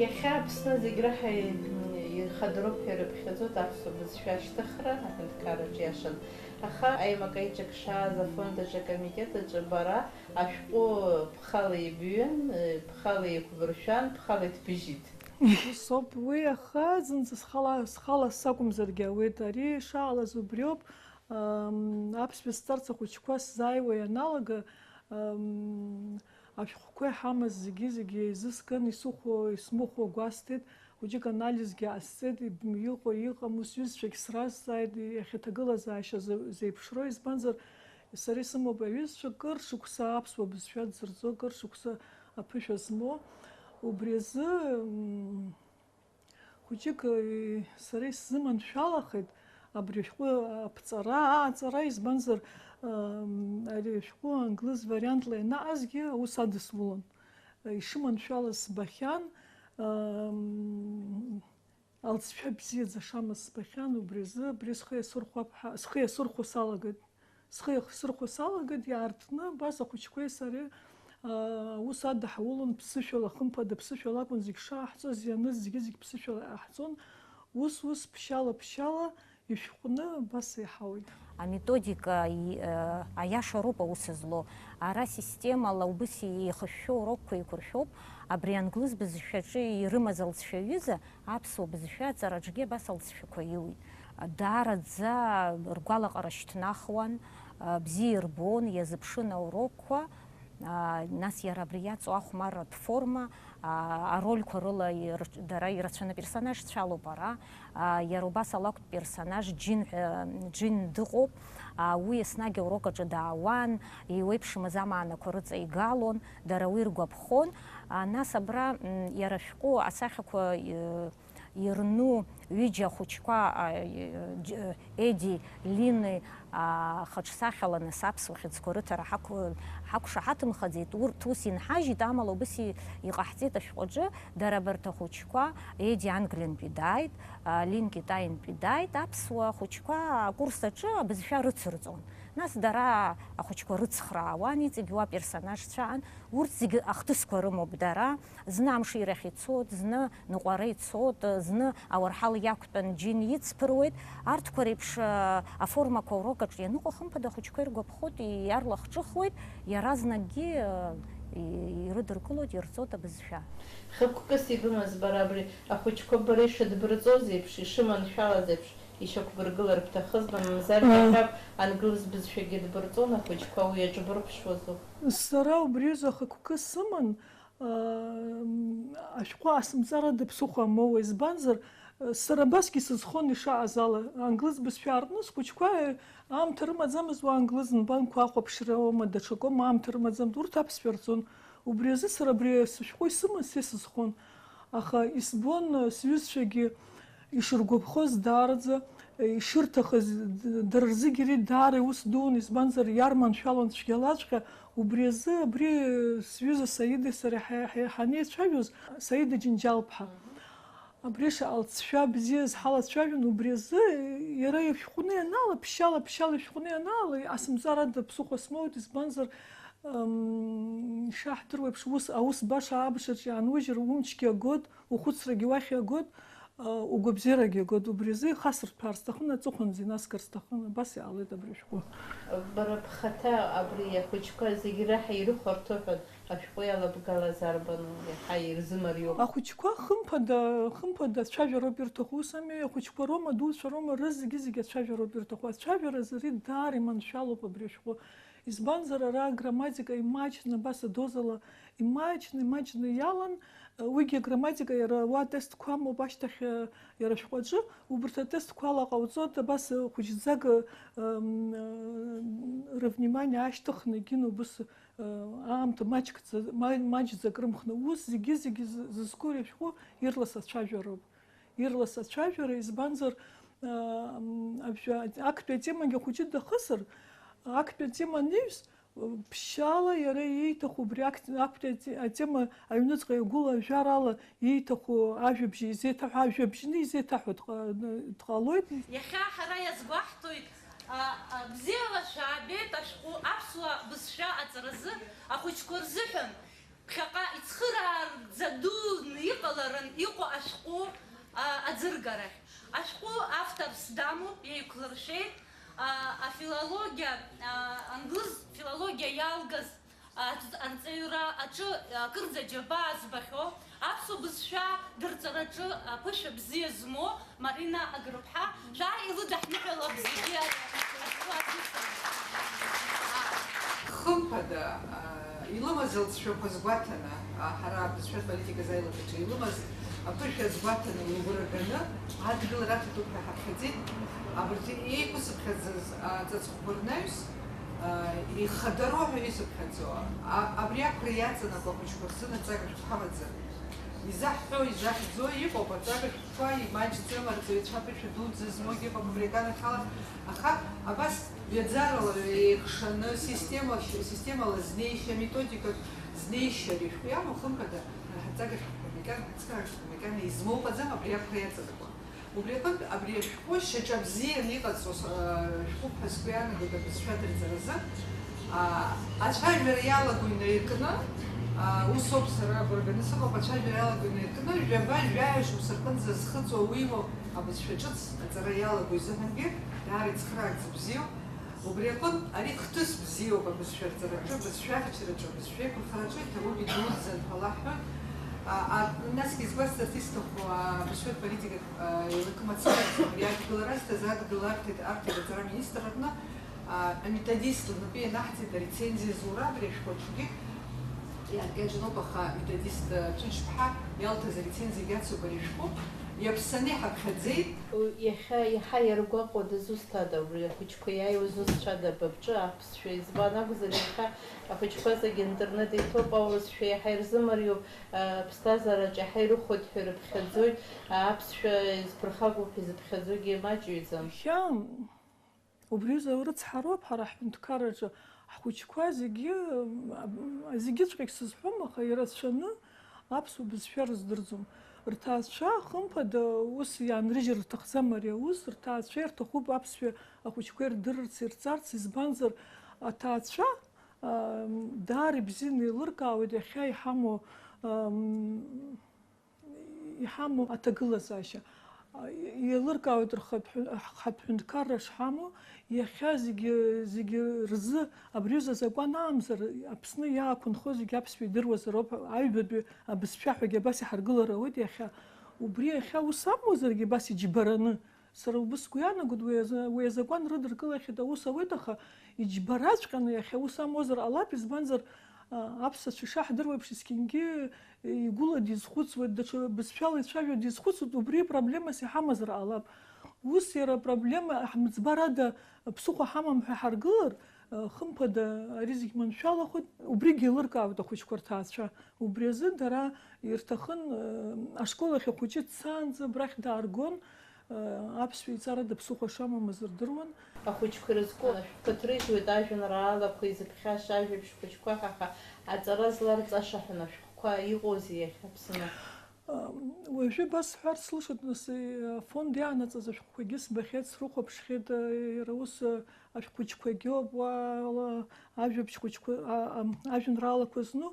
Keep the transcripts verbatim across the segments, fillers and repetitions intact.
Иахьа Аԥсны зегь раҳа ихадароуп ҳәа ирыԥхьаӡоит аԥсуа бызшәа ашьҭыхра аҳәынҭқарраҿ иашан. Аха аимак-аиҿак шааз афонд аҿы акомитет аҿы бара ашәҟәы бхала ибҩын, бхала еиқәбыршәан, бхала иҭбыжьит. Усоуп уи, аха зынӡа схала, схала сакәымзаргьы ауеит. Ари шаалаз убриоуп. Ам, аԥсшәа сҵарц ахәыҷқәа сзааиуа ианалага, ам, ашәҟәқәа иҳамаз зегьы-зегьы еизыскын, исыхәо, исмыхәо гәасҭеит, хәыҷык анализгьы ҟасҵеит, иб-, иҟоу, иҟаму сҩызцәагь сразҵааит, иахьаҭагылазаашьа зе-, зеиԥшроу, избанзар, сара исымоуп аҩызцәа кыр шықәса аԥсуа бызшәа дзырҵо, кыр шықәса аԥышәа змоу, убри азы, м, Хәыҷык, э, сара исзыманшәалахеит абри ашәҟәы аԥҵара, ааҵара, избанзар, ам, ари ашәҟәы англыз вариантла ианаҟазгьы аус адысулон. Э, ишыманшәалаз збахьан, ам, алҵшәа бзиаӡа шамаз збахьан, убри азы абри схы иасырхәап ҳәа, схы иасырхәо салагеит. Схы иахсырхәо салагеит, иаартны абас ахәыҷқәеи сареи, аа, аус адаҳулон ԥсышәала, хымԥада ԥсышәала акәын зегь шааҳҵоз, ианыз зегьы-зегь ԥсышәала иҟаҳҵон. Ус-ус, ԥшьала-ԥшьала ишәҟәны абас еиҳауеит. Аметодика и-, э, аиашароуп аус злоу. Ара системала убыс еихышәшәо урокқәа еиқәыршәоуп, абри англыз бызшәаҿы ирымаз алҵшәа ҩыза аԥсуа бызшәа аҵараҿгьы абас алҵшәақәа иуит. Даараӡа ргәалаҟара шьҭнахуан, бзиа ирбон, иазыԥшын аурокқәа, нас иара абри иаҵоу ахәмарратә форма, арольқәа рыла ир-, дара ирацәаны аперсонажцәа алоуп ара, иара убас ала актә персонаж Џьын ҳәа, Џьын дыҟоуп, уи еснагь аурок аҿы даауан, еиуеиԥшымыз амаанақәа рыҵаигалон, дара уи ргәаԥхон, нас абра, м, иара ашәҟәы асахьақәа, э, ирну ҩыџьа ахәыҷқәа, а, џь-, Еди, Лини, а, хаҿсахьала нас аԥсуа хьыӡқәа рыҭара ҳақә-, ҳақәшаҳаҭымхаӡеит. Урҭ ус инҳажьит, амала убыс и-, иҟаҳҵеит ашәҟәаҿы, дара абарҭ ахәыҷқәа, Еди Англиантәи дааит, а, Лин Китаинтәи дааит, аԥсуа хәыҷқәа акурс аҿы абызшәа рыцырҵон. Нас дара ахәыҷқәа рыцхраауан, иҵегь уа персонажцәа аан, урҭ зегьы ахҭысқәа рымоуп дара. Зны амширахь ицот, зны ныҟәара ицот, зны ауарҳал иақәтәан џьын ицԥыруеит. Арҭқәа реиԥш, а, аформақәа аурок аҿы ианыҟоу, хымԥада, ахәыҷқәа иргәаԥхоит, иарлахҿыхуеит, иаразнакгьы, а, и-, ирыдыркылоит, ирҵоит абызшәа. Хықәкыс ибымаз бара абри ахәыҷқәа бара ишыдбырҵоз еиԥш, ишыманшәалаз еиԥш, ишьақәбыргылар бҭахызма, мамзаргьы, аа, ҳәа англыз бызшәагьы дбырҵон, ахәыҷқәа уи аҿы бырԥшуазу? Сара убри азы ахықәкы сыман, аа, ашәҟәы асымҵарада ԥсыхәа амоуа, избанзар, сара абасгьы сызхон ишааз ала, англыз бызшәа аартны схәыҷқәа, аамҭа рымаӡамызт уа англыз нбанқәа ахәаԥшра ауама, даҽакоума аамҭа рымаӡамызт, урҭ аԥсшәа рҵон. Убри азы сара абри сышәҟәы исымаз са исызхон. Аха исбон, сҩызцәагьы ишыргәаԥхоз даараӡа, ишырҭахыз, д-, дара рзыгьы ари даара иус дуун, избанзар, иарманшәалон цәгьалаҵәҟьа. Убри азы абри сҩыза Саидеи сареи ҳа-, ҳа-, ҳанеицәажәоз, Саида Џьынџьалԥҳа. Абри шаҟа алҵшәа бзиа зҳалацәажәон, убри азы иара ишәҟәны ианаала, ԥшьала, ԥшьала ишәҟәны ианаала, асымҵарада ԥсыхәа смоуит, избанзар, ам, ишаҳдыруа еиԥш, ус, аус баша абжаҿ иаанужьыр, умчгьы агоит, ухәыцрагьы уахь иагоит, а, угәабзиарагьы агоит, убри азы ихасырҭәаар сҭахын, аҵыхәанӡа инаскыр сҭахын, абас иҟалеит абри ашәҟәы. Бара бхаҭа абри ахәыҷқәа зегь раҳа ирыхәарҭоу ҳәа ашәҟәы иалабгалаз арбану, иаҳа ирзымариоу? Ахәыҷқәа хымԥада, хымԥада ацәажәароуп ирҭаху, ус ами, ахәыҷқәа роума, адуцәа роума, рызегьы-зегьы ацәажәароуп ирҭаху. Ацәажәара ари даара иманшәалоуп абри ашәҟәы. Избанзар, ара аграмматика имаҷны, абас адозала имаҷны, имаҷны иалан, уигьы аграмматика иара уа атестқәа амоуп, ашьҭахь, иара ашәҟәаҿы, убарҭ атестқәа ала ҟауҵоит, абас хәыҷӡак, м, рывнимание аашьҭыхны, егьин убыс, аамҭа маҷкӡа, ма-, маҷӡак рымхны, ус зегьы-зегьы з-, зызку ари ашәҟәы ирлас ацәажәароуп. Ирлас ацәажәара, избанзар, аа, м, абжа-, актәи атемагьы хәыҷы дахысыр, актәи атема анаҩс, ԥшьшьала иара иеиҭаху убри акт-, актәи ате-, атема аҩныҵҟа иагәыла ажәарала иеиҭаху ажәабжь изеиҭаҳәо, ажәабжьны изеиҭаҳәо дҟа-, дҟалоит. Иахьа ҳара иазгәаҳҭоит, а, а, бзиала шәаабеит ашәҟәы аԥсуа бызшәа аҵаразы ахәыҷқәа рзыҳәан. Ԥхьаҟа ицхырааргӡа дуны иҟаларын иҟоу ашәҟәы, а, аӡыргарахь. Ашәҟәы авторс дамоуп, еиқәлыршәеит, а, афилологиа, а, англыз филологиа иалгаз, а, арҵаҩра аҿы, а, кырӡа џьабаа збахьоу, аԥсуа бызшәа дырҵараҿы аԥышәа бзиа змоу Марина Агрыԥҳа, шәара илыдаҳныҳәалап зегьы ари ашәҟәы адәықәлара. Хымԥада, а, илымаз лҵшәақәа згәаҭаны, а, ҳара абызшәа политиказ аилакаҿы илымаз аԥышәа згәаҭаны лгәра ганы, адгылара аҭатәуп ҳәа ҳаԥхьаӡеит. Абарҭ еиқәсыԥхьаӡаз, а, ҵаҵӷәқәа рнаҩс, а, ихадароу ҳәа исыԥхьаӡо, а, абри ақәра иаҵанакуа ахәыҷқәа рзын аҵага шәҟәы ҳамаӡам. Изаҳҳәо, изаҳӡо иҟоуп, аҵага шәҟәқәа имаҷӡам, арҵаҩцәа аԥышәа дуӡӡа змоугьы ыҟам абри аганахьала, аха абас ҩаӡарала еихшаны, система, системала знеишьа, методикак знеишьа ари ашәҟәы иамоу, хымԥада, ҳаҵага шәҟәқәа макьана, ҳацхыраагақәа макьана измоуҟаӡам абри ақәра иаҵанакуа. Убри аҟынтә, абри ашәҟәы шьаҿа бзианы иҟаҵоу, э, шәҟәуп ҳәа сгәы иаанагоит абызшәа адырҵаразы. А, ацәажәара иалаго инаиркны, а, усоуп сара агәра ганы сыҟоуп, ацәажәара иалаго инаиркны, жәаба-жәаҩа шықәса рҟынӡа зхыҵуа уимоу абызшәа ҿыц аҵара иалаго изыҳәангьы даара ицхыраагӡа бзиоуп. Убри аҟынтә, ари хҭыс бзиоуп абызшәа рҵараҿы, абызшәа ахьчараҿы, абызшәа еиқәырхараҿы, иҭабуп, идуӡӡан ҳәа лаҳҳәоит. А, а, насгьы изгәасҭарц исҭаху, а, абызшәатә политика, а, еилакы мацара, ари адгылара азҭаз адгыларҭеит, арҭеит аҵара аминистр аҟны, а, аметодист лнапы ианаҳҵеит арецензиа зура абри ашәҟәаҿгьы. Иааркьаҿноуп, аха аметодист, а, Ҷынҷ-ԥҳа иалҭаз арецензиагьы ацуп ари ашәҟәы. Иаԥсаны иҳаԥхьаӡеит. Иахьа иаҳа иаргәаҟуа дызусҭада убри ахәыҷқәа иааиуа зусҭцәада ба бҿы аԥсшәа? Избан акәзар, иахьа ахәыҷқәа зегьы интернет иҭоуп, аурысшәа иаҳа ирзымариоуп, аԥсҭазаараҿ иаҳа ирыхәоит ҳәа ирыԥхьаӡоит, аԥсшәа изԥырхагоуп ҳәа изыԥхьаӡогьы маҷҩӡам. Иахьа убри аҩыза рыцҳароуп ҳара ҳҳәынҭқарраҿы. Ҳхәыҷқәа зегьы, зегьыҵәҟьагь сызҳәом, аха ирацәаны аԥсуа бызшәа рыздырӡом. Рҭаацәа, хымԥада, ус иаанрыжьыр рҭахӡам ари аус, рҭаацәа ирҭахуп аԥсшәа ахәыҷқәа ирдырырц, ирҵарц, избанзар, аҭаацәа, аа, даара ибзианы еилыркаауеит иахьа иҳамоу, ам, иҳамоу аҭагылазаашьа. Еилыркаауеит рхатә ҳәы-, ҳхатә ҳәынҭқарра шҳамоу, иахьа зегьы, зегьы рзы абри аҩыза азакәан аамзар, Аԥсны иаақәынхо зегьы аԥсшәа идыруазароуп, аҩбатәи абызшәа ҳәагьы абас иҳаргылар ауеит иахьа. Убри иахьа ус амуазаргьы, абас иџьбараны, сара убыс сгәы иаанагоит, уи азы, уи азакәан рыдыркылахьеит, аус ауеит, аха иџьбараҵәҟьаны иахьа ус амуазар ҟалап, избанзар, а, аԥсацәа ишаҳдыруа еиԥш, есқьынгьы игәыла дизхәыцуеит, даҽа бызшәала ицәажәо дизхәыцуеит, убри проблемас иҳамазар ҟалап. Ус иара апроблема ҳмыӡбарада ԥсыхәа ҳамам ҳәа ҳаргылар, а, хымԥада, ари зегь маншәалахоит, убригьы еилыркаауеит ахәыҷқәа рҭаацәа. Убри азы дара ирҭахын, а, ашкол ахь ахәыҷы дцаанӡа абрахь дааргон, а, аԥсшәа иҵарада ԥсыхәа шамамыз рдыруан. Ахәыҷқәа ирызку ашәҟәқәа ҭрыжьуеит, ажәеинраалақәа изыԥхьаша ажәабжь хәыҷқәа ҳәа, ҳәа аҵара зларҵаша ҳәа ашәҟәқәа иҟоузеи иахьа Аԥсны? Уажәы абас сҳәарц слшоит, нас, афонд иаанаҵаз ашәҟәқәагьы сбахьеит, срыхәаԥшхьеит, иара ус, ашәҟәыҷқәагьы ауп, уа, ала, ажәабжь хәыҷқәа, а, а, ажәеинраалақәа зну.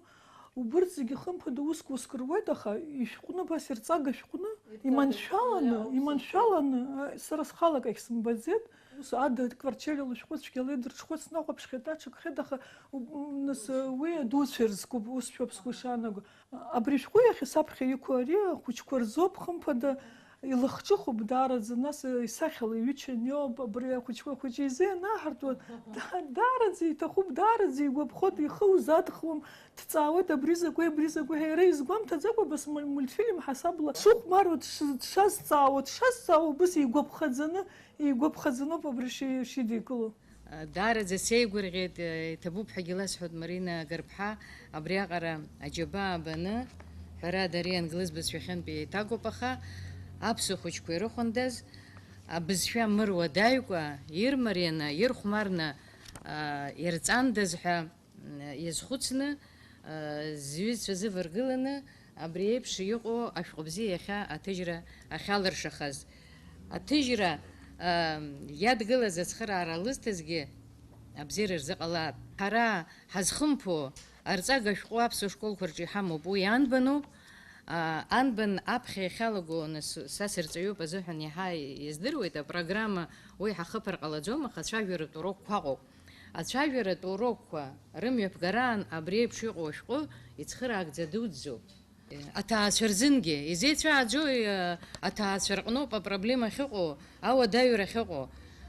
Убырҭ зегьы хымԥада уск-уск руеит, аха ишәҟәны, абас ирҵага шәҟәны, иманшәаланы, иманшәаланы, а, сара схала акагь сымбаӡеит. Ус Ада Кварчелиа лышәҟәы цәгьала идырҽхәеит, снахәаԥшхьеит, аҽакхеит, аха, у-, нас, уи адуцәа ирызкуп, ус шәоуп сгәы шаанаго. Абри ашәҟәы иахьа саԥхьа иқәу ари ахәыҷқәа рзоуп, хымԥада, илахҿыхуп даараӡа, нас исахьала иҩычаны иоуп, абри ахәыҷқәа хәыҷы изы ианаҳартуа, да-, даараӡа иҭахуп, даараӡа игәаԥхоит, ихы узадхуам, дҵаауеит, абри закәи, абри закәи ҳәа, иара изгәамҭаӡакәа, абас муль-, мультфильм ҳасабла дшыхәмаруа, дш-, дшазҵаауа, дшазҵаауа, убыс игәаԥхаӡаны, игәаԥхаӡаноуп абри ши-, шидикыло. Даараӡа сеигәырӷьеит, иҭабуп ҳәагьы ласҳәоит, Марина Гарԥҳа, абриаҟара аџьабаа баны, ҳәарада, ари англыз бызшәахьынтә еиҭагоуп, аха аԥсуа хәыҷқәа ирыхәандаз, абызшәа мыруадаҩкәа, ирмарианы, ирхәмарны, а, ирҵандаз ҳәа, м, иазхәыцны, а, зҩызцәа зываргыланы, абри еиԥш иҟоу ашәҟәы бзиа иахьа аҭыжьра ахьалыршахаз. Аҭыжьра, а, иадгылаз ацхыраара лызҭазгьы абзиара рзыҟалап. Ҳара ҳазхымԥо, Арҵага шәҟәы аԥсуа школқәа рҿы иҳамоуп. Уи анбану? А, анбан аԥхьа иахьалаго, нас, са сырҵаҩуп азыҳәан иаҳа издыруеит, апрограмма уи ҳахыԥар ҟалаӡом, аха ацәажәаратә урокқәа ыҟоуп. Ацәажәаратә урокқәа рымҩаԥгараан абри еиԥш иҟоу ашәҟәы ицхыраагӡа дуӡӡоуп. Аҭаацәа рзынгьы изеицәааӡои, а, аҭаацәа рҟноуп апроблема ахьыҟоу, ауадаҩра ахьыҟоу?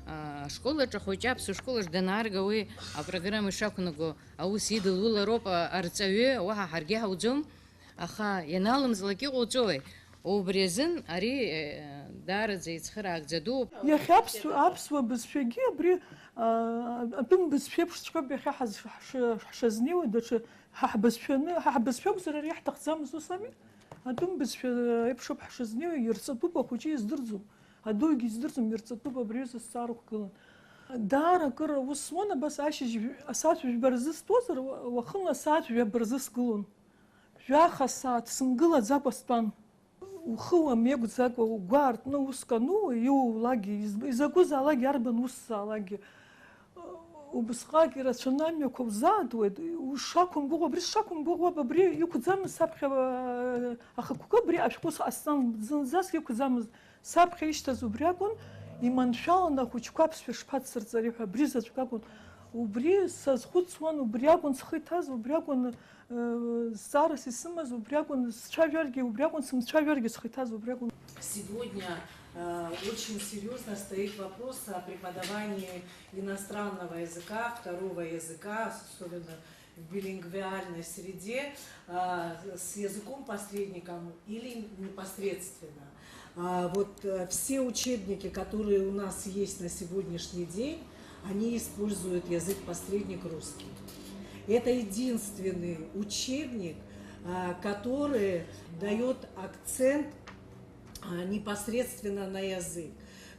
А, ашкол аҿы ахәыҷы аԥсуа школ аҿы данаарга, уи апрограмма ишақәнаго аус идылулароуп, а, арҵаҩы, уаҳа ҳаргьы ҳауӡом, аха ианалымҵлак иҟоуҵои? Убри азын ари, э, даараӡа ицхыраагӡа дууп. Иахьа аԥсуа, аԥсуа бызшәагьы абри, а, атәым бызшәеиԥшҵәҟьоуп иахьа ҳаз-, ҳш-, ҳшазнеиуа, даҽа ҳа ҳбызшәаны, ҳа ҳбызшәа акәзар, ари иаҳҭахӡамыз, ус ами? Атәым бызшәа еиԥшуп ҳшазнеиуа, ирҵатәуп, ахәыҷы издырӡом, адугьы издырӡом, ирҵатәуп, абри аҩыза сцаарықәгылан. Даара акыр аус зуан, абас ашьыжь жә-, асааҭ жәба рзы стәозар, уа-, уахынла асааҭ жәаба рзы сгылон. Жәаха сааҭ сымгылаӡакәа стәан. Ухы уамеигӡакәа, угәы аартны уск анууа, иуулагьы, из-, изакәызаалакгьы арбан усзаалакгьы, убысҟак ирацәаны амҩақәа узаатуеит, ушақәымгәыӷуа, абри сшақәымгәыӷуа, абри иқәӡамыз саԥхьа, ахықәкы абри ашәҟәы сҟасҵан, зынӡаск иқәӡамыз саԥхьа ишьҭаз убри акәын, иманшәаланы ахәыҷқәа аԥсшәа шԥацсырҵари ҳәа, абри заҵәык акәын. Убри сазхәыцуан, убри акәын схы иҭаз, убри акәын Э, зҵаарас исымаз убри акәын, сцәажәаргьы убри акәын, сымцәажәаргьы схы иҭаз убри акәын. Сегодня, э, очень серьёзно стоит вопрос о преподавании иностранного языка, второго языка, особенно в билингвиальной среде, э, с языком-посредником или непосредственно. А, вот, э, все учебники, которые у нас есть на сегодняшний день, они используют язык-посредник русский. Это единственный учебник, а, который даёт акцент, а, непосредственно на язык.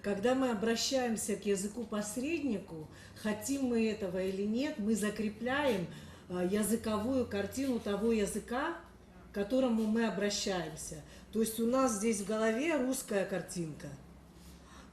Когда мы обращаемся к языку-посреднику, хотим мы этого или нет, мы закрепляем, а, языковую картину того языка, к которому мы обращаемся. То есть у нас здесь в голове русская картинка.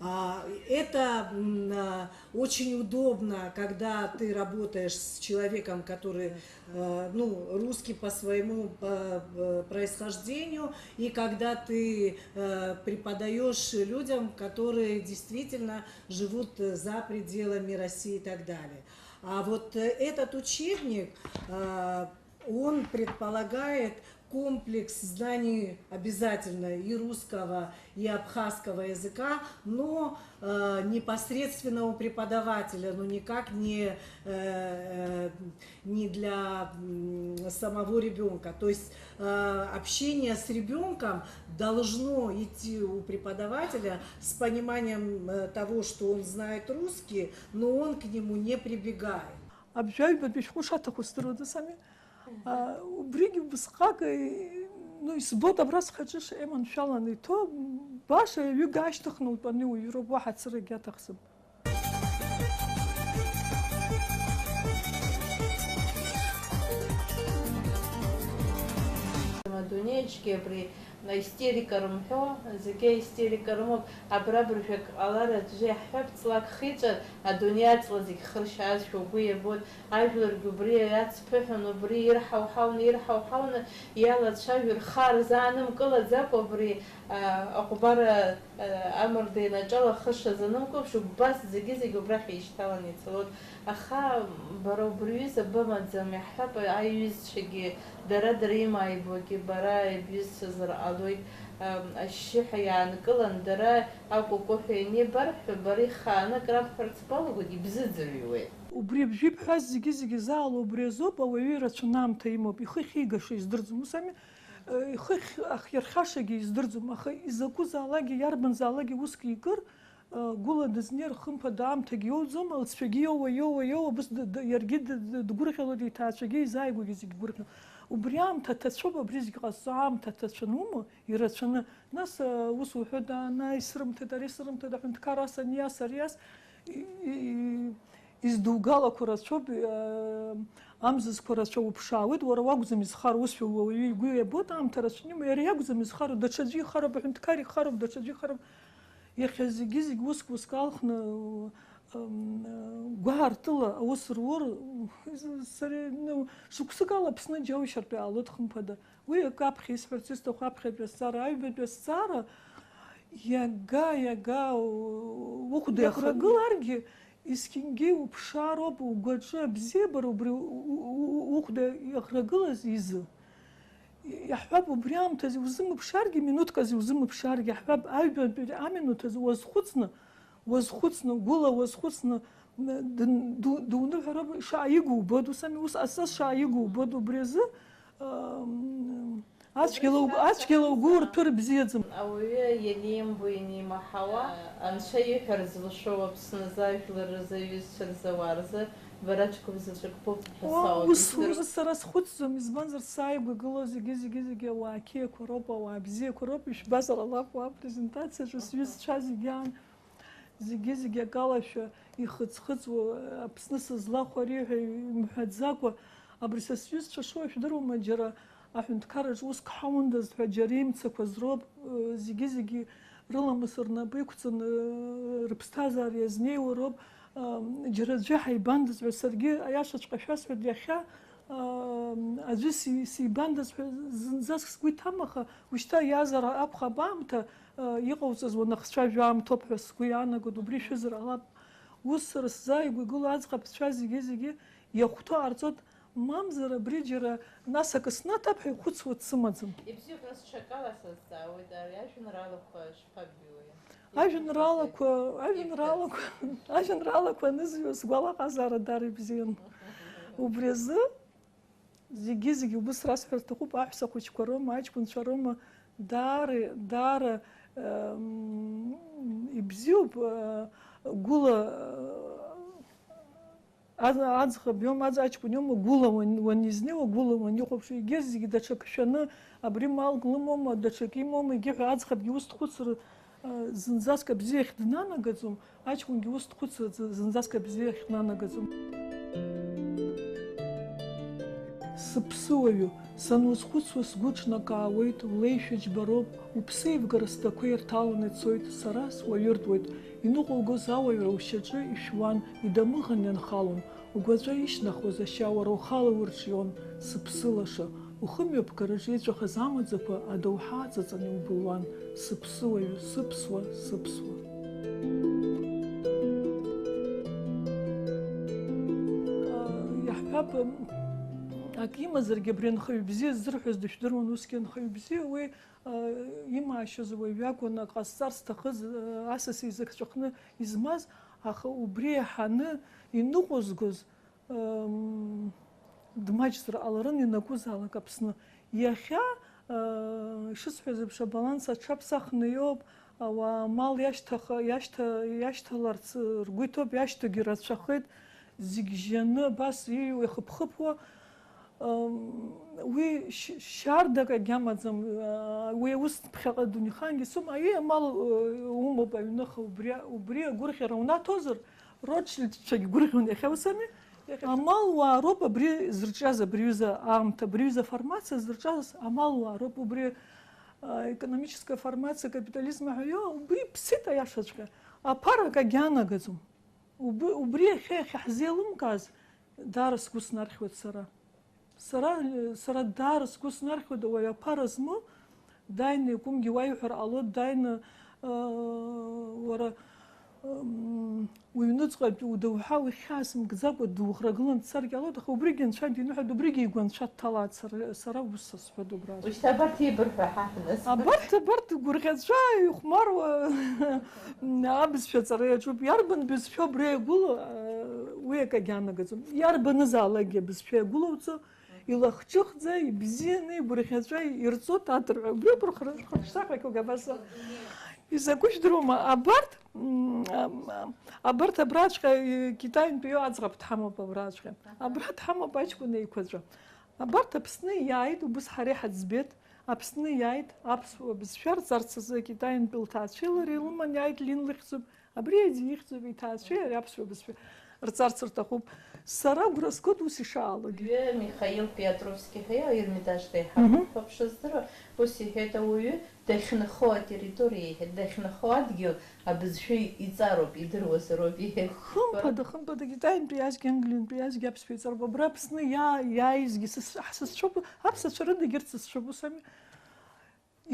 А, это, м, а, очень удобно, когда ты работаешь с человеком, который, э, ну, русский по своему, э, э, происхождению, и когда ты, э, преподаёшь людям, которые действительно живут, э, за пределами России и так далее. А вот, э, этот учебник, э, Он предполагает комплекс знаний обязательно и русского, и абхазского языка, но, э, непосредственно у преподавателя, но никак не, э, э, не для, м, самого ребёнка. То есть, э, общение с ребёнком должно идти у преподавателя с пониманием, э, того, что он знает русский, но он к нему не прибегает. Абжьаҩбатәи шәҟәы шаҭаху здыруада, сами? А, убригьы убысҟак, э, ну, избоит абра схаҿы шеиманшәаланы иҭоу, баша ҩыга ашьҭыхны утәаны иуҩроуп, уаҳа цырагьы аҭахӡам. Адунеиаҿгьы абри аистерика рымҳәо, зегьы аистерика рымоуп. Абра быржәак ҟалар аӡәы иаҳҳәап, ҵлак хиҵәар, адунеи аҵла зегь хыршьаазшәа угәы иабоит. Ажәларгьы убри иацԥыҳәон, убри ирҳауҳауны, ирҳауҳауны иалацәажәо, рхы аарзаанымкылаӡакәа, абри, а, аҟәбара, а, амарда ианаҿала хыша занымхәаԥш, убас зегьы-зегь убрахь еишьҭаланы ицалон. Аха бара убри ҩыза бымаӡам, иаҳҳәап, аиҩызцәагьы дара-дара имааибогьы бара ибҩызцәазар ҟалоит, а, ашьшьыҳәа иаанкылан, дара акәукәуҳәа ианибарҳәо, бара ихааны акрабҳәарц балагоит, ибзыӡырҩуеит. Убри абжьы ибҳәаз зегьы-зегьы заало убри азоуп, ауаҩы ирацәаны аамҭа имоуп, ихы ахьигаша издырӡом, ус ами? Э, ихы ахь-, ахьирхьашагьы издырӡом, аха изакәызаалакгьы, иарбанзаалакгьы уск икыр, э, гәыла дызнеир, хымԥада аамҭагьы иоуӡом, лҵшәагьы иоуа, иоуа, иоуа, абас д-, д-, иаргьы д-, д-, дгәырӷьало, деиҭаацәагьы изааигәагьы зегь гәырӷьо. Убри аамҭа ҭацәуп, абри зегь ҟазҵо аамҭа ҭацәын ума, ирацәаны. Нас, э, ус уҳәоит, ана исрымҭеит, ари срымҭеит, аҳәынҭқар ас ани ас, ари ас, и-, и-, издугалақәа рацәоуп, э, амзызқәа рацәа уԥшаауеит, уара уакәӡам изхароу, усшәа уаҩы игәы иабоит, аамҭа рацәаны, иара иакәӡам изхароу, даҽаӡәы ихароуп, аҳәынҭқар ихароуп, даҽаӡәы ихароуп. Иахьа зегьы-зегь уск-уск алхны, Гәаартыла аус рур, сара, ну, шықәсык ала Аԥсны џьоушьартә иаалоит, хымԥада. Уи акы аԥхьа исҳәарц исҭаху аԥхьатәи азҵаара, аҩбатәи азҵаара, иага, иага, у-, ухәда иахагыларгьы, есқьынгьы уԥшаароуп, угәаҿы абзиабара убри у-, у-, у-, ухәда иахрагылаз изы. Иаҳҳәап, убри аамҭазы иузымԥшааргьы, минуҭк азы иузымԥшааргьы, иаҳҳәап, аҩбатәи аминуҭ азы уазхәыцны, уазхәыцны, гәыла уазхәыцны, дын-, ду-, дуныҳәароуп, шааиго убоит, ус ами, ус ҟазҵаз шааиго убоит, убри азы, ам, ацәгьала угәы, ацәгьала угәы урҭәыр бзиаӡам. Ауаҩы ианимбо, ианимаҳауа, Анцәа иҳәар зылшо, Аԥсны азы, ажәлар рзы, аҩызцәа рзы, ауаа рзы, бара ҷкәын заҵәык боуп ҳәа Уа, саугәышьҭыр. Ус сара схәыцӡом, избанзар, сааигәа игылоу зегьы, зегьы, зегьы ауаа қьиақәа роуп, ауаа бзиақәа роуп, ишәбазар алакә, уа апрезентациаҿы сҩызцәа зегьы аан. Зегьы-зегьы акалашәа ихыҵ-хыҵуа, Аԥсны сызлахәари ҳәа имҳәаӡакәа, абри са сҩызцәа шоу шәдыруама, џьара аҳәынҭқарраҿы уск ҳаундаз ҳәа џьара имцақәаз роуп, зегьы-зегьы рыламыс рнапы иқәҵаны, рыԥсҭазаара иазнеиуа роуп, џьара аӡәы ҳаибандаз ҳәа, саргьы аиашаҵәҟьа шәасҳәоит, иахьа аӡәы си-, сибандаз ҳәа зынӡаск сгәы иҭам, аха ушьҭа иаазар акәхап аамҭа, иҟауҵаз уанахцәажәо аамҭоуп ҳәа сгәы иаанагоит, убри шәызар ҟалап. Ус сара сзааигәа игылоу аӡӷабцәа зегьы-зегьы иахәҭоу ҟарҵоит, мамзар абри џьара нас акы снаҭап ҳәа ихәыцуа дсымаӡам. Ибзиоуп, нас ҽакала сазҵаауеит, ари ажәеинраалақәа шԥаббиуеи? Ажәеинраалақәа, ажәеинраалақәа, ажәеинраалақәа анызҩуа сгәалаҟазаара даара ибзиан. Убри азы зегьы-зегьы убыс расҳәар сҭахуп, аҳәса хәыҷқәа роума, аҷкәынцәа роума, даара, даара, м, ибзиоуп, э, гәыла, э, аӡ-, аӡӷаб иоума, аӡ-, аҷкәын иоума, гәыла уан-, уанизнеиуа, гәыла уанихәаԥшуа, егьырҭ зегьы даҽак шәаны, абри малк лымоума, даҽак имоума, егьи ҳәа аӡӷабгьы ус дхәыцыр, э, зынӡаск абзиахь днанагаӡом. Аҷкәынгьы ус дхәыцраӡа, зынӡаск абзиахь днанагаӡом. Сыԥсыуаҩу, санузхәыцуа сгәы ҿнакаауеит, улеишәа џьбароуп, уԥсеивгара сдақәа ирҭаланы ицоит, сара суаҩыртәуеит, иныҟәугоз ауаҩра ушьаҿы ишәуан, идамыӷан ианхалон, угәаҵәа ишьҭнахуаз ашьа уара ухала урҿион, сыԥсы лаша. Ухымҩаԥгараҿы иҵәахыз амаӡақәа адоуҳа аҵаҵаны иубылуан, сыԥсыуаҩ, сыԥсуа, сыԥсуа. Иаҳҳәап, ак имазаргьы, абри анхаҩ бзиа ззырҳәоз дышәдыруан, усгьы анхаҩ бзиа уи, имаашьаз уаҩ иакәын, ак ҟасҵар зҭахыз, асас изы хҵәахны измаз, аха убри еиҳаны иныҟәызгоз, Ам, дмаҷзар ҟаларын ианакәызаалак Аԥсны. Иахьа, а, ишысҳәаз еиԥш, абаланс аҽаԥсахны иоуп, ауаа амал иашьҭаха-, иашьҭа-, иашьҭаларц ргәы иҭоуп, иашьҭоугьы рацәахеит, зегь жьаны абас иҩуа, ихыԥхыԥуа. Ам, уи ш-, шьардак агьамаӡам, а, уи аус ԥхьаҟа дунеихаангьы сымам, аиеи амал, а, умоуп аҩныҟа, убри, убри агәырӷьара унаҭозар, Ротшильдцәагь гәырӷьон, иахьа ус ами? Иахьа. Амалуаа роуп абри зырҿиаз, абри ҩыза аамҭа, абри ҩыза формациа зырҿиаз амалуаа роуп, убри, а, экономическая формация, капитализм ҳәа иоуа, убри ԥсит аиашаҵәҟьа. Аԥара акагьы анагаӡом. Убри, убри иахьа, иахьа ҳзеилымкааз, даара сгәы снархьуеит сара. Сара, сара даара сгәы снархьуеит, уаҩ аԥара змоу, дааины иакәымгьы уаиҳәар ҟалоит, дааины, э, уара, м, уҩныҵҟатәи удоуҳа, уи хьаас мкӡакәа дуӷрагылан дцаргьы ҟалоит, аха убригьы анцәа диныҳәоит, убригьы игәы анцәа дҭалааит, сара, сара ус сасҳәоит убра. Ушьҭа абарҭ еибырҳәо ҳаҳәныс. Абарҭ, абарҭ гәырӷьаҵәа ихәмаруа абызшәа аҵара иаҿуп. Иарбан бызшәоу абра иагәылоу, э, уи акагьы анагаӡом. Иарбанызаалакгьы абызшәа иагәылоуҵо, илахҿыхӡа, ибзианы, игәырӷьаҵәа ирҵоит адырҳәа. Убриоуп рхы-, рхырҿсахьа кылгабаса. Изакәу жәдыруама? Абарҭ, м, ам, ам, абарҭ абраҵәҟьа, э, Китаинтәи иоу аӡӷаб дҳамоуп абраҵәҟьа. Аха. Абра дҳамоуп аҷкәын еиқәаҵәа. Абарҭ Аԥсны иааит, убыс ҳара иҳаӡбеит. Аԥсны иааит, аԥсуа бызшәа рҵарц азы Китаинтәи лҭаацәеи лареи лыман иааит, Лин лыхьӡуп. Абри Еди ихьӡуп, иҭаацәеи ари аԥсуа бызшәа рҵарц рҭахуп. Сара агәра згоит ус ишаалогьы. Уаҩы Михаил Пиотровски ҳәа иҟоу Ермитажтәи ҳаҟоуп ҳәа бшыздыруа, ус иҳәеит, ауаҩы дахьынхо атерриториа иҳәеит, дахьынхо адгьыл абызшәа иҵароуп, идыруазароуп иҳәеит. Хымԥада, хымԥада, Китаинтәи иаазгьы, Англиантәи иаазгьы аԥсшәа иҵароуп. Абра Аԥсны иаа-, иааизгьы сыс-, ҳсасцәоуп, аԥсацәа рыдагь ирцысцәоуп, ус ами.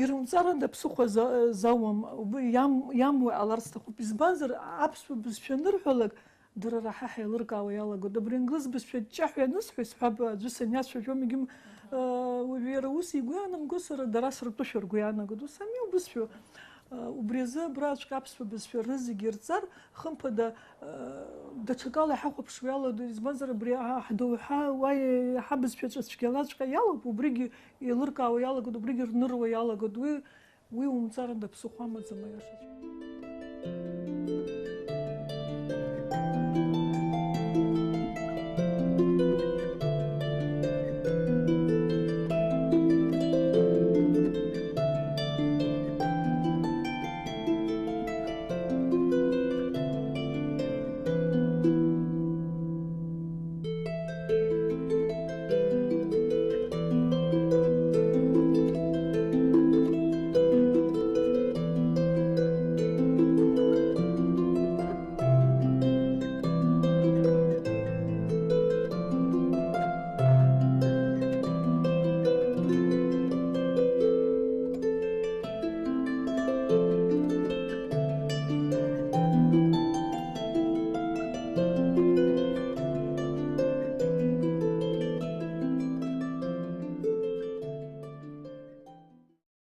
Ирымҵарада аԥсыхәа за-, зауам, убри иам-, иамуа ҟалар сҭахуп. Избанзар, аԥсуа бызшәа анырҳәалак, дара раҳа ҳаилыркаауа иалагоит. Абри англыз бызшәа ҷҷаҳәа анысҳәа, исҳәап, аӡәы саниацәажәом, егьым, э, уажәы иара ус игәы иаанамго, сара дара сыртәышәа ргәы иаанагоит. Ус ами убызшәа. Э, убри азы абраҵәҟьа аԥсуа бызшәа рызегьы ирҵар, хымԥада, э, даҽакала иҳахәаԥшуа иалагоит, избанзар, абри аҳ-, ҳдоуҳа уа иаҳа бызшәаҿы цәгьалаҵәҟьа иалоуп, убригьы еилыркаауа иалагоит, убригьы рныруа иалагоит. Уи, уи умҵарада ԥсыхәа амаӡам, аиашаҵәҟьа.